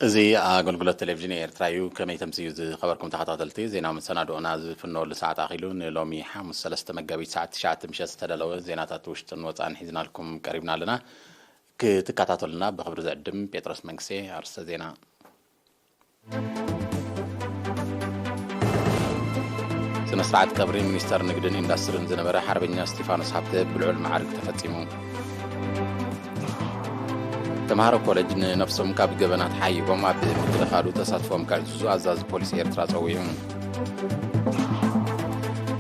እዚ ኣገልግሎት ቴሌቪዥን ኤርትራ እዩ። ከመይ ተምስዩ ዝኸበርኩም ተኸታተልቲ፣ ዜናዊ መሰናድኦና ዝፍነወሉ ሰዓት ኣኺሉ። ንሎሚ ሓሙስ ሰለስተ መጋቢት ሰዓት ትሽዓተ ምሸት ዝተዳለወ ዜናታት ውሽጥን ወጻእን ሒዝናልኩም ቀሪብና ኣለና። ክትከታተሉና ብኽብሪ ዝዕድም ጴጥሮስ መንግስቴ። ኣርእስተ ዜና። ስነ ስርዓት ቀብሪ ሚኒስተር ንግድን ኢንዱስትርን ዝነበረ ሓርበኛ እስቲፋኖስ ሃብተ ብልዑል ማዕርግ ተፈጺሙ። ተምሃሮ ኮሌጅ ንነብሶም ካብ ገበናት ሓይቦም ኣብ ምክልኻሉ ተሳትፎም ከዕዝዙ ኣዛዚ ፖሊስ ኤርትራ ጸዊዑ።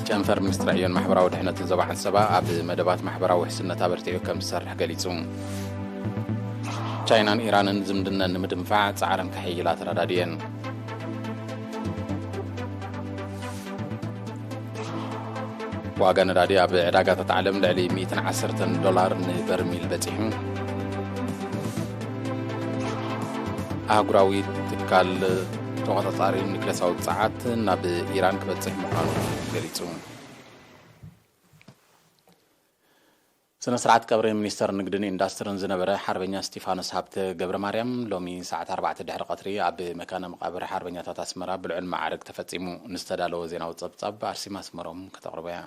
ጨንፈር ሚኒስትሪ ዕዮን ማሕበራዊ ድሕነትን ዞባ ዓንሰባ ኣብ መደባት ማሕበራዊ ውሕስነት ኣበርቲዑ ከም ዝሰርሕ ገሊጹ። ቻይናን ኢራንን ዝምድነን ንምድንፋዕ ጻዕረን ከሐይላ ተረዳድየን። ዋጋ ነዳዲ ኣብ ዕዳጋታት ዓለም ልዕሊ ሚእትን ዓሰርተን ዶላር ንበርሚል በጺሑ። ኣህጉራዊ ትካል ተቖጻጻሪ ኒክለሳዊ ጸዓት ናብ ኢራን ክበጽሕ ምዃኑ ገሊጹ። ስነ ስርዓት ቀብሪ ሚኒስተር ንግድን ኢንዱስትርን ዝነበረ ሓርበኛ እስቲፋኖስ ሃብተ ገብረ ማርያም ሎሚ ሰዓት ኣርባዕተ ድሕሪ ቀትሪ ኣብ መካነ መቓብር ሓርበኛታት ኣስመራ ብልዑል ማዕርግ ተፈጺሙ። ንዝተዳለወ ዜናዊ ጸብጻብ ኣርሲማ ኣስመሮም ከተቕርቦ እያ።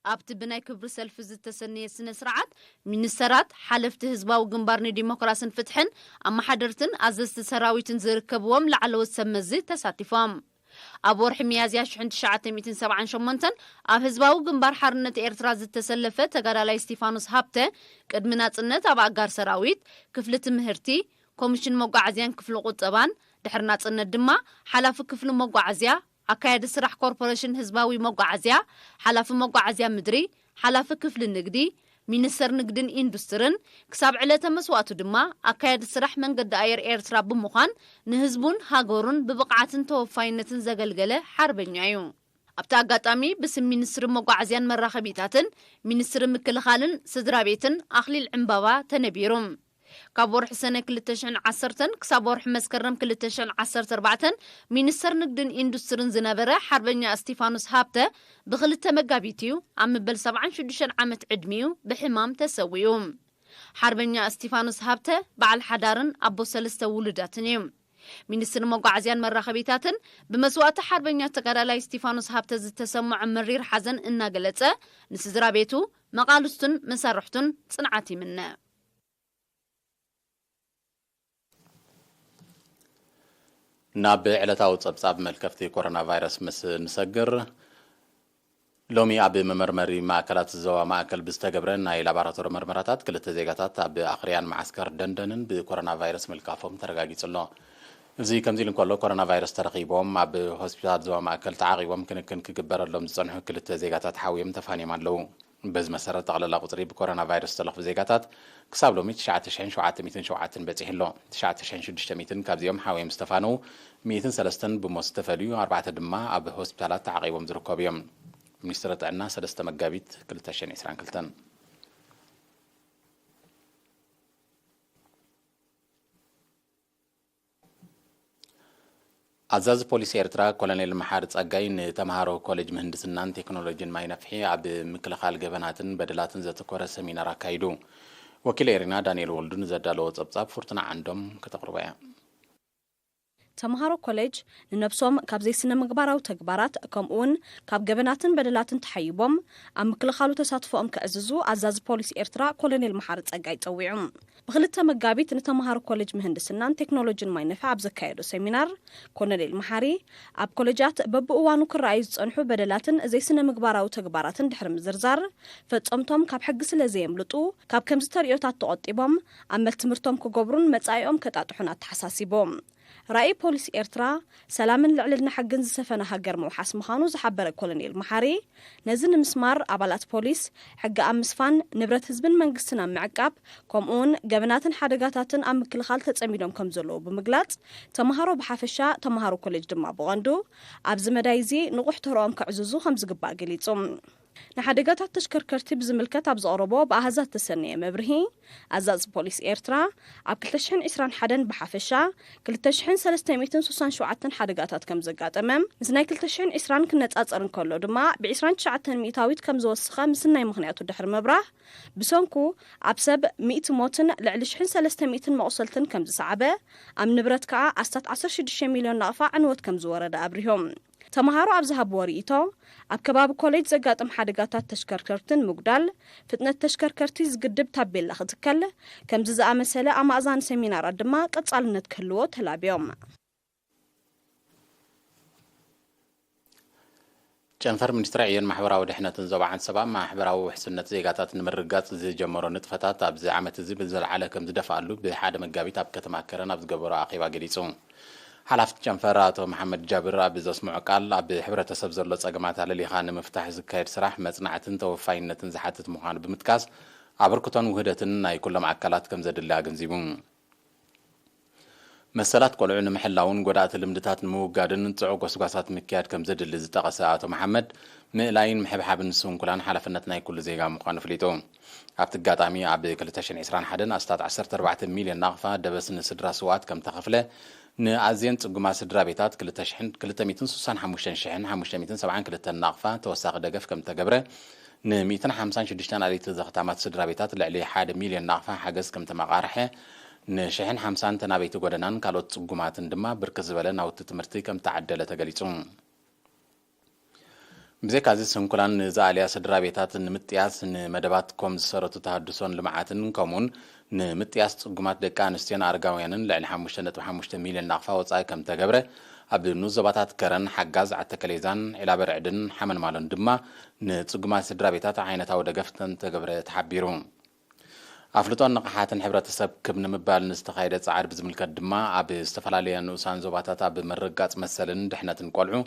ኣብቲ ብናይ ክብሪ ሰልፊ ዝተሰነየ ስነ ስርዓት፣ ሚኒስተራት፣ ሓለፍቲ ህዝባዊ ግንባር ንዲሞክራስን ፍትሕን፣ ኣመሓደርትን ኣዘዝቲ ሰራዊትን ዝርከብዎም ላዕለዎት ሰብ መዚ ተሳቲፎም። ኣብ ወርሒ ሚያዝያ ሽሕን ትሽዓተ ሚእትን ሰብዓን ሸሞንተን ኣብ ህዝባዊ ግንባር ሓርነት ኤርትራ ዝተሰለፈ ተጋዳላይ እስቲፋኖስ ሃብተ፣ ቅድሚ ናጽነት ኣብ ኣጋር ሰራዊት፣ ክፍሊ ትምህርቲ፣ ኮሚሽን መጓዓዝያን ክፍሊ ቁጠባን፣ ድሕሪ ናጽነት ድማ ሓላፊ ክፍሊ መጓዓዝያ፣ ኣካያዲ ስራሕ ኮርፖሬሽን ህዝባዊ መጓዓዝያ፣ ሓላፊ መጓዓዝያ ምድሪ፣ ሓላፊ ክፍሊ ንግዲ፣ ሚኒስተር ንግድን ኢንዱስትርን፣ ክሳብ ዕለተ መስዋእቱ ድማ ኣካያዲ ስራሕ መንገዲ ኣየር ኤርትራ ብምዃን ንህዝቡን ሃገሩን ብብቕዓትን ተወፋይነትን ዘገልገለ ሓርበኛ እዩ። ኣብቲ ኣጋጣሚ ብስም ሚኒስትሪ መጓዓዝያን መራኸቢታትን ሚኒስትሪ ምክልኻልን ስድራ ቤትን ኣኽሊል ዕምባባ ተነቢሩ። ካብ ወርሒ ሰነ ክልተ ሽሕን ዓሰርተን ክሳብ ወርሒ መስከረም ክልተ ሽሕን ዓሰርተ ኣርባዕተን ሚኒስተር ንግድን ኢንዱስትርን ዝነበረ ሓርበኛ እስቲፋኖስ ሃብተ ብክልተ መጋቢት እዩ ኣብ መበል ሰብዓን ሽዱሽተን ዓመት ዕድሚኡ ብሕማም ተሰዊኡ። ሓርበኛ እስቲፋኖስ ሃብተ በዓል ሓዳርን ኣቦ ሰለስተ ውሉዳትን እዩ። ሚኒስትሪ መጓዓዝያን መራኸቢታትን ብመስዋእቲ ሓርበኛ ተጋዳላይ እስቲፋኖስ ሃብተ ዝተሰምዖ መሪር ሓዘን እናገለጸ፣ ንስድራ ቤቱ፣ መቓልስቱን መሳርሕቱን ጽንዓት ይምነ። ናብ ዕለታዊ ጸብጻብ መልከፍቲ ኮሮና ቫይረስ ምስ ንሰግር፣ ሎሚ ኣብ መመርመሪ ማእከላት ዞባ ማእከል ብዝተገብረ ናይ ላቦራቶሪ መርመራታት ክልተ ዜጋታት ኣብ ኣኽርያን መዓስከር ደንደንን ብኮሮና ቫይረስ ምልካፎም ተረጋጊጹ ኣሎ። እዚ ከምዚ ኢሉ እንከሎ፣ ኮሮና ቫይረስ ተረኺቦም ኣብ ሆስፒታል ዞባ ማእከል ተዓቒቦም ክንክን ክግበረሎም ዝጸንሑ ክልተ ዜጋታት ሓውዮም ተፋንዮም ኣለዉ። በዚ መሰረት፣ ጠቕላላ ቁጽሪ ብኮሮና ቫይረስ ዝተለኽፉ ዜጋታት ክሳብ ሎሚ ትሽዓተ ሽሕን ሸውዓተ ሚእትን ሸውዓተን በጺሑ ኣሎ። ትሽዓተ ሽሕን ሽዱሽተ ሚእትን ካብዚኦም ሓውዮም ዝተፋነዉ፣ ሚእትን ሰለስተን ብሞት ዝተፈልዩ፣ ኣርባዕተ ድማ ኣብ ሆስፒታላት ተዓቒቦም ዝርከቡ እዮም። ሚኒስትሪ ጥዕና፣ ሰለስተ መጋቢት ክልተ ሽሕን ዕስራን ክልተን። ኣዛዚ ፖሊስ ኤርትራ ኮሎኔል መሓሪ ጸጋይ ንተምሃሮ ኮሌጅ ምህንድስናን ቴክኖሎጂን ማይ ነፍሒ ኣብ ምክልኻል ገበናትን በደላትን ዘተኮረ ሰሚናር ኣካይዱ። ወኪል ኤሪና ዳንኤል ወልዱ ንዘዳለዎ ጸብጻብ ፍርቱና ዓንዶም ከተቕርቦ እያ። ተምሃሮ ኮሌጅ ንነብሶም ካብ ዘይስነ ምግባራዊ ተግባራት ከምኡውን ካብ ገበናትን በደላትን ተሓይቦም ኣብ ምክልኻሉ ተሳትፎኦም ከዕዝዙ ኣዛዚ ፖሊስ ኤርትራ ኮሎኔል መሓሪ ጸጋይ ጸዊዑ። ብክልተ መጋቢት ንተምሃሮ ኮሌጅ ምህንድስናን ቴክኖሎጂን ማይ ነፍሒ ኣብ ዘካየዶ ሰሚናር፣ ኮሎኔል መሓሪ፣ ኣብ ኮሌጃት በብእዋኑ ክረኣዩ ዝጸንሑ በደላትን ዘይስነ ምግባራዊ ተግባራትን ድሕሪ ምዝርዛር፣ ፈጸምቶም ካብ ሕጊ ስለ ዘየምልጡ፣ ካብ ከምዚ ተርእዮታት ተቖጢቦም ኣመል ትምህርቶም ክገብሩን መጻኢኦም ከጣጥሑን ኣተሓሳሲቡ። ራእይ ፖሊስ ኤርትራ፣ ሰላምን ልዕልና ሕግን ዝሰፈነ ሃገር ምውሓስ ምዃኑ ዝሓበረ ኮሎኔል መሓሪ፣ ነዚ ንምስማር ኣባላት ፖሊስ፣ ሕጊ ኣብ ምስፋን፣ ንብረት ህዝብን መንግስትን ኣብ ምዕቃብ፣ ከምኡውን ገበናትን ሓደጋታትን ኣብ ምክልኻል ተጸሚዶም ከም ዘለዉ ብምግላጽ፣ ተምሃሮ ብሓፈሻ፣ ተምሃሮ ኮሌጅ ድማ ብቐንዱ፣ ኣብዚ መዳይ እዚ ንቑሕ ተርኦም ከዕዝዙ ከም ዝግባእ ገሊጹ። ንሓደጋታት ተሽከርከርቲ ብዝምልከት ኣብ ዘቕረቦ ብኣሃዛት ተሰነየ መብርሂ፣ ኣዛዚ ፖሊስ ኤርትራ ኣብ ክልተ ሽሕን ዕስራን ሓደን ብሓፈሻ ክልተ ሽሕን ሰለስተ ሚእትን ስሳን ሸውዓተን ሓደጋታት ከም ዘጋጠመ፣ ምስ ናይ ክልተ ሽሕን ዕስራን ክነጻጸር እንከሎ ድማ ብ ዕስራን ትሽዓተን ሚእታዊት ከም ዝወሰኸ ምስናይ ምኽንያቱ ድሕሪ ምብራህ፣ ብሰንኩ ኣብ ሰብ ሚእቲ ሞትን ልዕሊ ሽሕን ሰለስተ ሚእትን መቑሰልትን ከም ዝሰዓበ፣ ኣብ ንብረት ከኣ ኣስታት ዓሰርተ ሽዱሽተ ሚልዮን ናቕፋ ዕንወት ከም ዝወረደ ኣብሪሆም። ተምሃሮ ኣብ ዝሃብዎ ርእይቶ፣ ኣብ ከባቢ ኮሌጅ ዘጋጥም ሓደጋታት ተሽከርከርትን ምጉዳል ፍጥነት ተሽከርከርቲ ዝግድብ ታቤላ ክትከል፣ ከምዚ ዝኣመሰለ ኣማእዛኒ ሰሚናራት ድማ ቀጻልነት ክህልዎ ተላብዮም። ጨንፈር ሚኒስትሪ ዕዮን ማሕበራዊ ድሕነትን ዞባ ዓንሰባ፣ ማሕበራዊ ውሕስነት ዜጋታት ንምርግጋጽ ዝጀመሮ ንጥፈታት ኣብዚ ዓመት እዚ ብዝለዓለ ከም ዝደፍኣሉ ብሓደ መጋቢት ኣብ ከተማ ከረን ኣብ ዝገበሮ ኣኼባ ገሊጹ። ሓላፊ ጨንፈር ኣቶ መሓመድ ጃብር ኣብ ዘስምዖ ቃል፣ ኣብ ሕብረተሰብ ዘሎ ጸገማት ኣለሊኻ ንምፍታሕ ዝካየድ ስራሕ መጽናዕትን ተወፋይነትን ዝሓትት ምዃኑ ብምጥቃስ፣ ኣበርክቶን ውህደትን ናይ ኩሎም ኣካላት ከም ዘድሊ ኣገንዚቡ። መሰላት ቆልዑ ንምሕላውን ጎዳእቲ ልምድታት ንምውጋድን ጽዑቕ ጎስጓሳት ምክያድ ከም ዘድሊ ዝጠቐሰ ኣቶ መሓመድ፣ ምእላይን ምሕብሓብን ስንኩላን ሓላፍነት ናይ ኩሉ ዜጋ ምዃኑ ኣፍሊጡ። ኣብቲ ኣጋጣሚ፣ ኣብ ክልተ ሽሕን ዕስራን ሓደን ኣስታት ዓሰርተ ኣርባዕተ ሚልዮን ናቕፋ ደበስ ንስድራ ስውኣት ከም ተኸፍለ፣ ንኣዝየን ጽጉማት ስድራ ቤታት ክልተ ሽሕን ክልተ ሚእትን ስሳን ሓሙሽተን ሽሕን ሓሙሽተ ሚእትን ሰብዓን ክልተን ናቕፋ ተወሳኺ ደገፍ ከም ተገብረ፣ ን ሚእትን ሓምሳን ሽዱሽተን ኣባይቲ ዘኽታማት ስድራ ቤታት ልዕሊ ሓደ ሚልዮን ናቕፋ ሓገዝ ከም ተመቓርሐ፣ ን ሽሕን ሓምሳን ተናበይቲ ጎደናን ካልኦት ጽጉማትን ድማ ብርክት ዝበለ ናውቲ ትምህርቲ ከም ተዓደለ ተገሊጹ። ብዘይካዚ፣ ስንኩላን ንዝኣልያ ስድራ ቤታት ንምጥያስ ንመደባት ኮም ዝሰረቱ ተሃድሶን ልምዓትን፣ ከምኡውን ንምጥያስ ጽጉማት ደቂ ኣንስትዮን ኣረጋውያንን ልዕሊ ሓሙሽተ ነጥቢ ሓሙሽተ ሚልዮን ናቕፋ ወጻኢ ከም ተገብረ፣ ኣብ ንኡስ ዞባታት ከረን፣ ሓጋዝ፣ ዓተከሌዛን ዒላበርዕድን ሓመልማሎን ድማ ንጽጉማት ስድራ ቤታት ዓይነታዊ ደገፍ ከም ተገብረ ተሓቢሩ። ኣፍልጦን ንቕሓትን ሕብረተሰብ ክብ ንምባል ንዝተኻየደ ጻዕሪ ብዝምልከት ድማ፣ ኣብ ዝተፈላለያ ንኡሳን ዞባታት ኣብ ምርግጋጽ መሰልን ድሕነትን ቆልዑ፣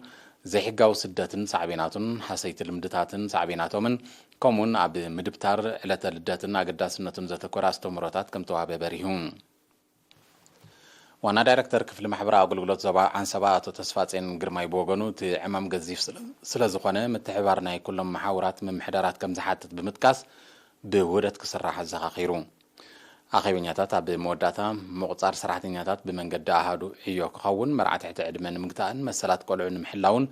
ዘይሕጋዊ ስደትን ሳዕቤናቱን፣ ሃሰይቲ ልምድታትን ሳዕቤናቶምን፣ ከምኡውን ኣብ ምድብታር ዕለተ ልደትን ኣገዳስነቱን ዘተኮረ ኣስተምህሮታት ከም ተዋህበ በሪሁ። ዋና ዳይረክተር ክፍሊ ማሕበራዊ ኣገልግሎት ዞባ ዓንሰባ ኣቶ ተስፋጼን ግርማይ ብወገኑ፣ እቲ ዕማም ገዚፍ ስለ፣ ስለ ዝኾነ፣ ምትሕብባር ናይ ኩሎም መሓውራት ምምሕዳራት ከም ዝሓትት ብምጥቃስ፣ ብውህደት ክስራሕ ኣዘኻኺሩ። ኣኼበኛታት ኣብ መወዳእታ፣ ምቑጻር ሰራሕተኛታት ብመንገዲ ኣሃዱ ዕዮ ክኸውን፣ መርዓ ትሕቲ ዕድመ ንምግታእን መሰላት ቆልዑ ንምሕላውን፣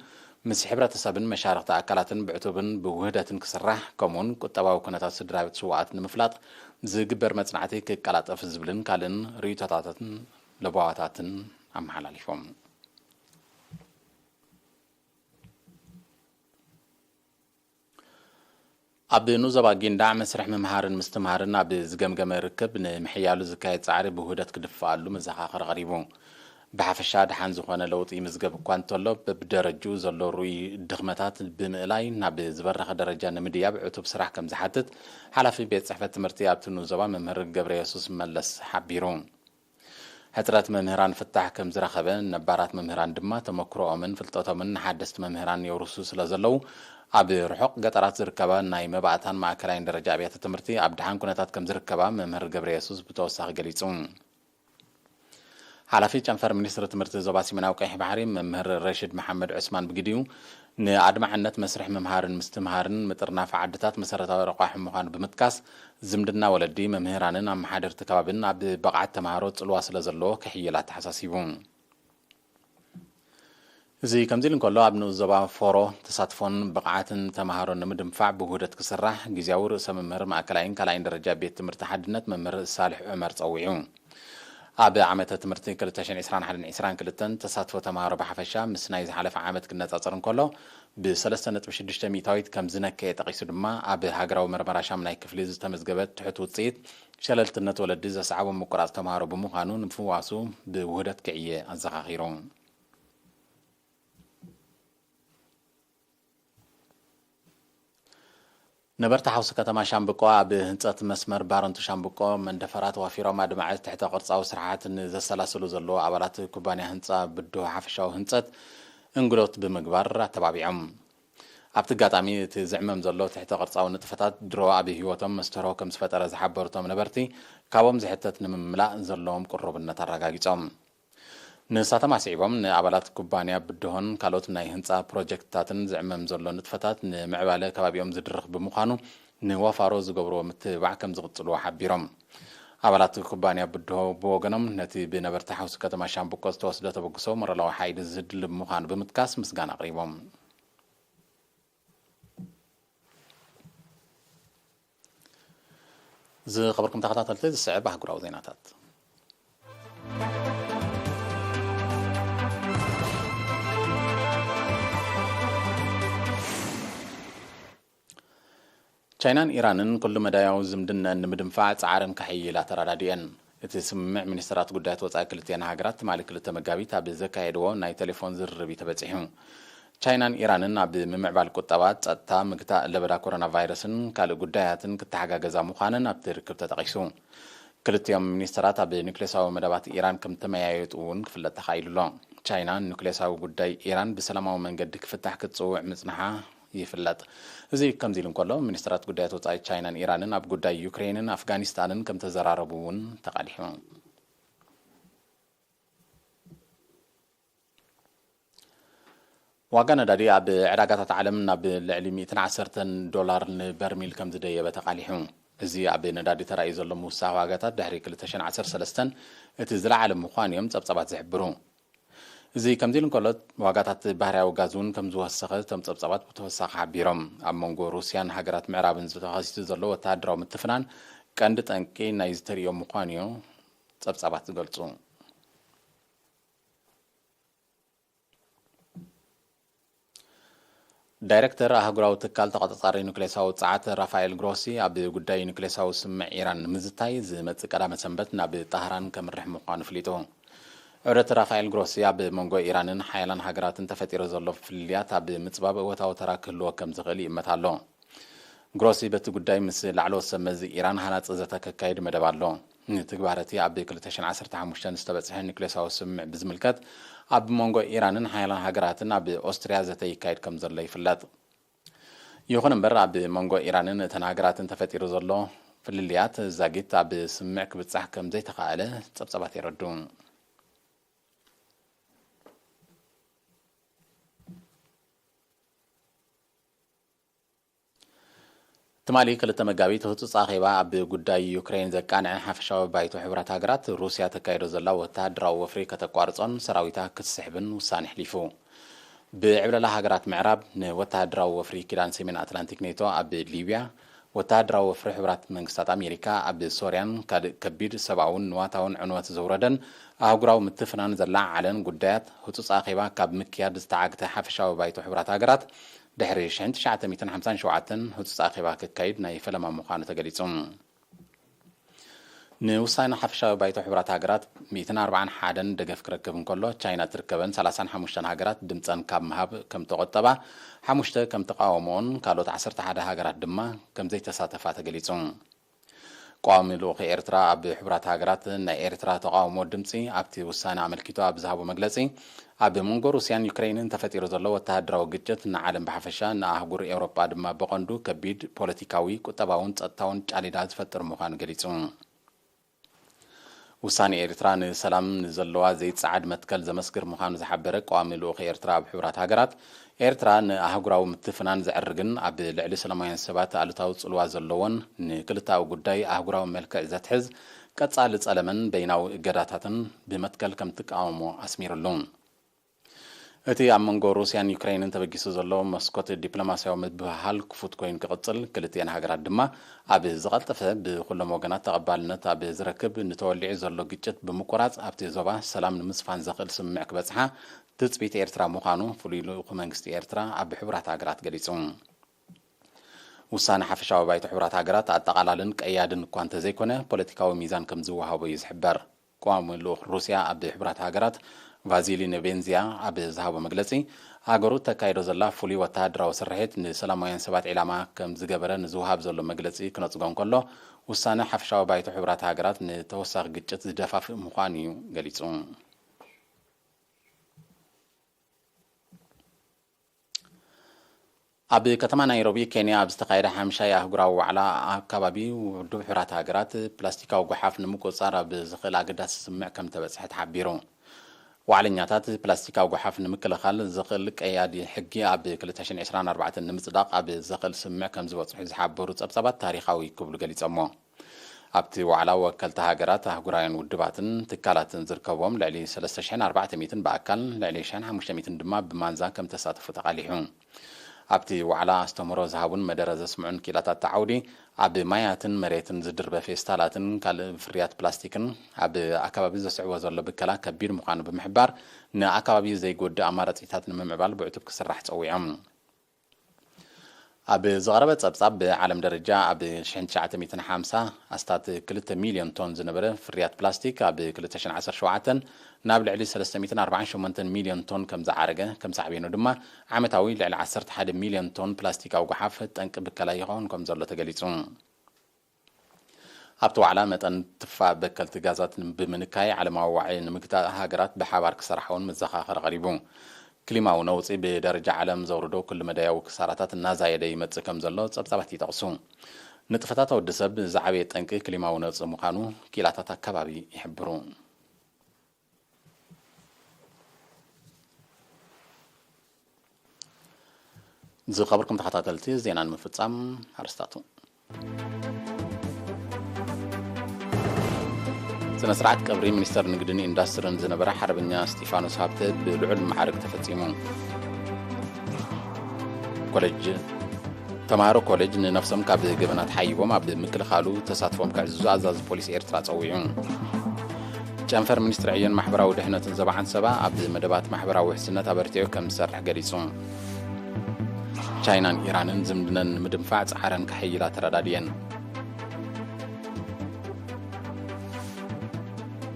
ምስ ሕብረተሰብን መሻርኽቲ ኣካላትን ብዕቱብን ብውህደትን ክስራሕ፣ ከምኡውን ቁጠባዊ ኩነታት ስድራ ቤት ስውኣት ንምፍላጥ ዝግበር መጽናዕቲ ክቀላጠፍ ዝብልን ካልእን ርእይቶታትን ለበዋታትን ኣመሓላሊፎም። ኣብ ንኡስ ዞባ ጊንዳዕ መስርሕ ምምሃርን ምስትምሃርን ኣብ ዝገምገመ ርክብ፣ ንምሕያሉ ዝካየድ ጻዕሪ ብውህደት ክድፍኣሉ መዘኻኸሪ ቀሪቡ። ብሓፈሻ፣ ደሓን ዝኾነ ለውጢ ይምዝገብ እኳ እንተሎ፣ በብደረጅኡ ዘሎ ርኡይ ድኽመታት ብምእላይ ናብ ዝበረኸ ደረጃ ንምድያብ ዕቱብ ስራሕ ከም ዝሓትት፣ ሓላፊ ቤት ጽሕፈት ትምህርቲ ኣብቲ ንኡስ ዞባ መምህር ገብረየሱስ መለስ ሓቢሩ። ሕጽረት መምህራን ፍታሕ ከም ዝረኸበ፣ ነባራት መምህራን ድማ ተመክሮኦምን ፍልጠቶምን ንሓደስቲ መምህራን የውርሱ ስለ ዘለዉ፣ ኣብ ርሑቕ ገጠራት ዝርከባ ናይ መባእታን ማእከላይን ደረጃ ኣብያተ ትምህርቲ ኣብ ደሓን ኩነታት ከም ዝርከባ መምህር ገብረየሱስ ብተወሳኺ ገሊጹ። ሓላፊ ጨንፈር ሚኒስትሪ ትምህርቲ ዞባ ሰሜናዊ ቀይሕ ባሕሪ መምህር ረሽድ መሓመድ ዑስማን ብግዲኡ፣ ንኣድማዕነት መስርሕ ምምሃርን ምስትምሃርን ምጥርናፍ ዓድታት መሰረታዊ ረቋሒ ምዃኑ ብምጥቃስ፣ ዝምድና ወለዲ፣ መምህራንን ኣመሓደርቲ ከባብን ኣብ ብቕዓት ተምሃሮ ጽልዋ ስለ ዘለዎ ክሕይል ኣተሓሳሲቡ። እዚ ከምዚ ኢሉ እንከሎ፣ ኣብ ንኡስ ዞባ ፎሮ ተሳትፎን ብቕዓትን ተምሃሮ ንምድንፋዕ ብውህደት ክስራሕ ግዝያዊ ርእሰ መምህር ማእከላይን ካልኣይን ደረጃ ቤት ትምህርቲ ሓድነት መምህር ሳልሕ ዑመር ጸዊዑ። ኣብ ዓመተ ትምህርቲ ክልተ ሽሕን ዕስራን ሓደን ዕስራን ክልተን ተሳትፎ ተምሃሮ ብሓፈሻ ምስ ናይ ዝሓለፈ ዓመት ክነጻጸር እንከሎ፣ ብሰለስተ ነጥቢ ሽዱሽተ ሚእታዊት ከም ዝነከየ ጠቒሱ ድማ፣ ኣብ ሃገራዊ መርመራ ሻምናይ ክፍሊ ዝተመዝገበ ትሑት ውጽኢት፣ ሸለልትነት ወለዲ ዘስዓቦ ምቁራጽ ተምሃሮ ብምዃኑ፣ ንምፍዋሱ ብውህደት ክዕየ ኣዘኻኺሩ። ነበርቲ ሓውሲ ከተማ ሻምብቆ፣ ኣብ ህንጸት መስመር ባረንቱ ሻምብቆ መንደፈራ ተዋፊሮም፣ ኣድማዒ ትሕተ ቅርጻዊ ስራሓት ንዘሰላስሉ ዘለዉ ኣባላት ኩባንያ ህንጻ ብድሆ ሓፈሻዊ ህንጸት እንግዶት ብምግባር ኣተባቢዖም። ኣብቲ ኣጋጣሚ፣ እቲ ዝዕመም ዘሎ ትሕተ ቅርጻዊ ንጥፈታት ድሮ ኣብ ህይወቶም መስተርሆ ከም ዝፈጠረ ዝሓበሩ እቶም ነበርቲ፣ ካብኦም ዝሕተት ንምምላእ ዘለዎም ቅሩብነት ኣረጋጊጾም። ንሳቶም ኣስዒቦም፣ ንኣባላት ኩባንያ ብድሆን ካልኦት ናይ ህንፃ ፕሮጀክትታትን ዝዕመም ዘሎ ንጥፈታት ንምዕባለ ከባቢኦም ዝድርኽ ብምዃኑ፣ ንዋፋሮ ዝገብርዎ ምትብባዕ ከም ዝቕፅልዎ ሓቢሮም። ኣባላት ኩባንያ ብድሆ ብወገኖም፣ ነቲ ብነበርቲ ሓውሲ ከተማ ሻምብቆ ዝተወስደ ተበግሶ ሞራላዊ ሓይሊ ዝድልብ ምዃኑ ብምጥቃስ ምስጋና ኣቕሪቦም። ዝኸበርኩም ተኸታተልቲ፣ ዝስዕብ ኣህጉራዊ ዜናታት። ቻይናን ኢራንን ኩሉ መዳያዊ ዝምድነአን ንምድንፋዕ ጻዕረን ከሕይላ ተረዳዲአን። እቲ ስምምዕ ሚኒስትራት ጉዳያት ወጻኢ ክልቲአን ሃገራት ትማሊ ክልተ መጋቢት ኣብ ዘካየድዎ ናይ ቴሌፎን ዝርርብ እዩ ተበጺሑ። ቻይናን ኢራንን ኣብ ምምዕባል ቁጠባ፣ ጸጥታ፣ ምግታእ ለበዳ ኮሮና ቫይረስን ካልእ ጉዳያትን ክተሓጋገዛ ምዃነን ኣብቲ ርክብ ተጠቒሱ። ክልቲኦም ሚኒስትራት ኣብ ኒውክሌሳዊ መደባት ኢራን ከም ተመያየጡ እውን ክፍለጥ ተኻኢሉ ኣሎ። ቻይና ንኒውክሌሳዊ ጉዳይ ኢራን ብሰላማዊ መንገዲ ክፍታሕ ክትጽውዕ ምጽንሓ ይፍለጥ። እዚ ከምዚ ኢሉ እንከሎ፣ ሚኒስትራት ጉዳያት ወጻኢ ቻይናን ኢራንን ኣብ ጉዳይ ዩክሬንን ኣፍጋኒስታንን ከም ተዘራረቡ እውን ተቓሊሑ። ዋጋ ነዳዲ ኣብ ዕዳጋታት ዓለም ናብ ልዕሊ ሚእትን ዓሰርተን ዶላር ንበርሚል ከም ዝደየበ ተቓሊሑ። እዚ ኣብ ነዳዲ ተራእዩ ዘሎ ምውሳኽ ዋጋታት ድሕሪ ክልተ ሽሕን ዓሰርተ ሰለስተን እቲ ዝለዓለ ምዃኑ እዮም ጸብጻባት ዝሕብሩ። እዚ ከምዚ ኢሉ እንከሎ፣ ዋጋታት ባህርያዊ ጋዝ እውን ከም ዝወሰኸ እቶም ጸብጻባት ብተወሳኺ ሓቢሮም። ኣብ መንጎ ሩስያን ሃገራት ምዕራብን ተኸሲቱ ዘሎ ወተሃደራዊ ምትፍናን ቀንዲ ጠንቂ ናይዚ ተርእዮ ምዃኑ እዩ ጸብጻባት ዝገልጹ። ዳይረክተር ኣህጉራዊ ትካል ተቖጻጻሪ ኑክሌሳዊ ጸዓት ራፋኤል ግሮሲ፣ ኣብ ጉዳይ ኑክሌሳዊ ስምምዕ ኢራን ንምዝታይ ዝመጽእ ቀዳመ ሰንበት ናብ ጣህራን ከምርሕ ምዃኑ ኣፍሊጡ። ዑደት ራፋኤል ግሮሲ ኣብ መንጎ ኢራንን ሓያላን ሃገራትን ተፈጢሩ ዘሎ ፍልልያት ኣብ ምጽባብ እወታዊ ተራ ክህልዎ ከም ዝኽእል ይእመት ኣሎ። ግሮሲ በቲ ጉዳይ ምስ ላዕለዎት ሰብ መዚ ኢራን ሃናጺ ዘተ ከካይድ መደብ ኣሎ። ንትግባረ እቲ ኣብ ክልተ ሽሕን ዓሰርተ ሓሙሽተን ዝተበጽሐ ኑክሌሳዊ ስምምዕ ብዝምልከት፣ ኣብ መንጎ ኢራንን ሓያላን ሃገራትን ኣብ ኦስትርያ ዘተ ይካየድ ከም ዘሎ ይፍለጥ። ይኹን እምበር፣ ኣብ መንጎ ኢራንን እተን ሃገራትን ተፈጢሩ ዘሎ ፍልልያት ዛጊት ኣብ ስምምዕ ክብጻሕ ከም ዘይተኻእለ ጸብጻባት የረድኡ። ትማሊ ክልተ መጋቢት ህጹጽ ኣኼባ ኣብ ጉዳይ ዩክሬን ዘቃንዐ ሓፈሻዊ ባይቶ ሕቡራት ሃገራት፣ ሩስያ ተካይዶ ዘላ ወተሃደራዊ ወፍሪ ከተቋርጾን ሰራዊታ ክትስሕብን ውሳኔ ኣሕሊፉ። ብዕብለላ ሃገራት ምዕራብ ንወተሃደራዊ ወፍሪ ኪዳን ሰሜን ኣትላንቲክ ኔቶ ኣብ ሊብያ፣ ወተሃደራዊ ወፍሪ ሕቡራት መንግስታት ኣሜሪካ ኣብ ሶርያን ካልእ ከቢድ ሰብኣውን ንዋታውን ዕንወት ዘውረደን ኣህጉራዊ ምትፍናን ዘለዓዓለን ጉዳያት ህጹጽ ኣኼባ ካብ ምክያድ ዝተዓግተ ሓፈሻዊ ባይቶ ሕቡራት ሃገራት፣ ድሕሪ ሽሕን ትሽዓተ ሚእትን ሓምሳን ሸውዓተን ህጹጽ ኣኼባ ክካይድ ናይ ፈለማ ምዃኑ ተገሊጹ። ንውሳነ ሓፈሻዊ ባይቶ ሕቡራት ሃገራት ሚእትን ኣርባዓን ሓደን ደገፍ ክረክብ እንከሎ፣ ቻይና ትርከበን ሰላሳን ሓሙሽተን ሃገራት ድምጸን ካብ ምሃብ ከም ተቖጠባ፣ ሓሙሽተ ከም ተቃወሞኦን ካልኦት ዓሰርተ ሓደ ሃገራት ድማ ከም ዘይተሳተፋ ተገሊጹ። ቀዋሚ ልኡኽ ኤርትራ ኣብ ሕቡራት ሃገራት ናይ ኤርትራ ተቃውሞ ድምጺ ኣብቲ ውሳነ ኣመልኪቱ ኣብ ዝሃቦ መግለጺ፣ ኣብ መንጎ ሩስያን ዩክሬንን ተፈጢሩ ዘሎ ወተሃደራዊ ግጭት ንዓለም ብሓፈሻ፣ ንኣህጉር ኤውሮጳ ድማ ብቐንዱ ከቢድ ፖለቲካዊ፣ ቁጠባውን ጸጥታውን ጫሊዳ ዝፈጥር ምዃኑ ገሊጹ። ውሳኔ ኤርትራ ንሰላም ንዘለዋ ዘይጸዓድ መትከል ዘመስክር ምዃኑ ዝሓበረ ቀዋሚ ልኡኽ ኤርትራ ኣብ ሕቡራት ሃገራት፣ ኤርትራ ንኣህጉራዊ ምትፍናን ዘዕርግን ኣብ ልዕሊ ሰላማውያን ሰባት ኣሉታዊ ጽልዋ ዘለዎን ንክልተኣዊ ጉዳይ ኣህጉራዊ መልክዕ ዘትሕዝ ቀጻሊ ጸለመን በይናዊ እገዳታትን ብመትከል ከም ትቃወሞ ኣስሚርሉ። እቲ ኣብ መንጎ ሩስያን ዩክሬንን ተበጊሱ ዘሎ መስኮት ዲፕሎማስያዊ ምብህሃል ክፉት ኮይኑ ክቕጽል፣ ክልቲኤን ሃገራት ድማ ኣብ ዝቐልጠፈ ብኹሎም ወገናት ተቐባልነት ኣብ ዝረክብ ንተወሊዑ ዘሎ ግጭት ብምቁራጽ ኣብቲ ዞባ ሰላም ንምስፋን ዘኽእል ስምምዕ ክበጽሓ ትጽቢት ኤርትራ ምዃኑ ፍሉይ ልኡኽ መንግስቲ ኤርትራ ኣብ ሕቡራት ሃገራት ገሊጹ። ውሳነ ሓፈሻዊ ባይቶ ሕቡራት ሃገራት ኣጠቓላልን ቀያድን እኳ እንተዘይኮነ፣ ፖለቲካዊ ሚዛን ከም ዝወሃቦ እዩ ዝሕበር። ቀዋሚ ልኡኽ ሩስያ ኣብ ሕቡራት ሃገራት ቫዚሊ ኔቤንዚያ ኣብ ዝሃቦ መግለጺ፣ ሃገሩ እተካይዶ ዘላ ፍሉይ ወተሃደራዊ ስርሒት ንሰላማውያን ሰባት ዒላማ ከም ዝገበረ ንዝወሃብ ዘሎ መግለጺ ክነጽጎ እንከሎ፣ ውሳነ ሓፈሻዊ ባይቶ ሕቡራት ሃገራት ንተወሳኺ ግጭት ዝደፋፍእ ምዃኑ እዩ ገሊጹ። ኣብ ከተማ ናይሮቢ ኬንያ ኣብ ዝተኻየደ ሓምሻይ ኣህጉራዊ ዋዕላ ኣከባቢ፣ ውድብ ሕቡራት ሃገራት ፕላስቲካዊ ጓሓፍ ንምቁጽጻር ኣብ ዝኽእል ኣገዳሲ ስምምዕ ከም ተበጽሐ ተሓቢሩ። ዋዕለኛታት ፕላስቲካዊ ጓሓፍ ንምክልኻል ዘኽእል ቀያዲ ሕጊ ኣብ ክልተ ሽሕን ዕስራን ኣርባዕተን ንምጽዳቕ ኣብ ዘኽእል ስምምዕ ከም ዝበጽሑ ዝሓበሩ ጸብጻባት ታሪኻዊ ክብሉ ገሊጾሞ። ኣብቲ ዋዕላ ወከልቲ ሃገራት፣ ኣህጉራውያን ውድባትን ትካላትን ዝርከብዎም ልዕሊ ሰለስተ ሽሕን ኣርባዕተ ሚእትን ብኣካል፣ ልዕሊ ሽሕን ሓሙሽተ ሚእትን ድማ ብማንዛ ከም ተሳተፉ ተቓሊሑ። ኣብቲ ዋዕላ ኣስተምህሮ ዝሃቡን መደረ ዘስምዑን ክኢላታት እቲ ዓውዲ፣ ኣብ ማያትን መሬትን ዝድርበ ፌስታላትን ካልእ ፍርያት ፕላስቲክን ኣብ ኣከባቢ ዘስዕቦ ዘሎ ብከላ ከቢድ ምዃኑ ብምሕባር፣ ንኣከባቢ ዘይጎድእ ኣማራጺታት ንምምዕባል ብዕቱብ ክስራሕ ጸዊዖም። ኣብ ዝቐረበ ጸብጻብ፣ ብዓለም ደረጃ ኣብ ሽሕን ትሽዓተ ሚእትን ሓምሳ ኣስታት ክልተ ሚልዮን ቶን ዝነበረ ፍርያት ፕላስቲክ፣ ኣብ ክልተ ሽሕን ዓሰርተ ሸውዓተን ናብ ልዕሊ ሰለስተ ሚእትን ኣርባዓን ሸሞንተን ሚልዮን ቶን ከም ዝዓረገ፣ ከም ሳዕቤኑ ድማ ዓመታዊ ልዕሊ ዓሰርተ ሓደ ሚልዮን ቶን ፕላስቲካዊ ጓሓፍ ጠንቂ ብከላ ይኸውን ከም ዘሎ ተገሊጹ። ኣብቲ ዋዕላ፣ መጠን ትፋ በከልቲ ጋዛት ብምንካይ ዓለማዊ ዋዒ ንምግታእ ሃገራት ብሓባር ክሰርሓ እውን መዘኻኸሪ ቀሪቡ። ክሊማዊ ነውጺ ብደረጃ ዓለም ዘውርዶ ኩሉ መዳያዊ ክሳራታት እናዛየደ ይመጽእ ከም ዘሎ ጸብጻባት ይጠቕሱ። ንጥፈታት ወዲ ሰብ ዝዓበየ ጠንቂ ክሊማዊ ነውጺ ምዃኑ ክኢላታት ኣከባቢ ይሕብሩ። ዝኸበርኩም ተኸታተልቲ፣ ዜና ንምፍጻም ኣርስታቱ። ስነ ስርዓት ቀብሪ ሚኒስተር ንግድን ኢንዱስትርን ዝነበረ ሓርበኛ እስጢፋኖስ ሃብተ ብልዑል ማዕርግ ተፈጺሙ። ኮሌጅ ተማሃሮ ኮሌጅ ንነፍሶም ካብ ገበናት ሓይቦም ኣብ ምክልኻሉ ተሳትፎም ከዕዝዙ ኣዛዚ ፖሊስ ኤርትራ ጸዊዑ። ጨንፈር ሚኒስትሪ ዕዮን ማሕበራዊ ድሕነትን ዘባዓን ሰባ ኣብ መደባት ማሕበራዊ ውሕስነት ኣበርቲዑ ከም ዝሰርሕ ገሊጹ። ቻይናን ኢራንን ዝምድነን ንምድንፋዕ ጻዕረን ከሐይላ ተረዳድየን።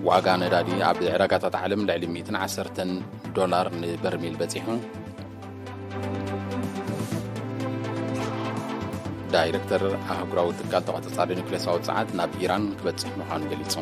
ዋጋ ነዳዲ ኣብ ዕዳጋታት ዓለም ልዕሊ ሚእትን ዓሰርተን ዶላር ንበርሚል በጺሑ። ዳይረክተር ኣህጉራዊ ትካል ተቖጻጻሪ ኒውክሌሳዊ ጸዓት ናብ ኢራን ክበጽሕ ምዃኑ ገሊጹ።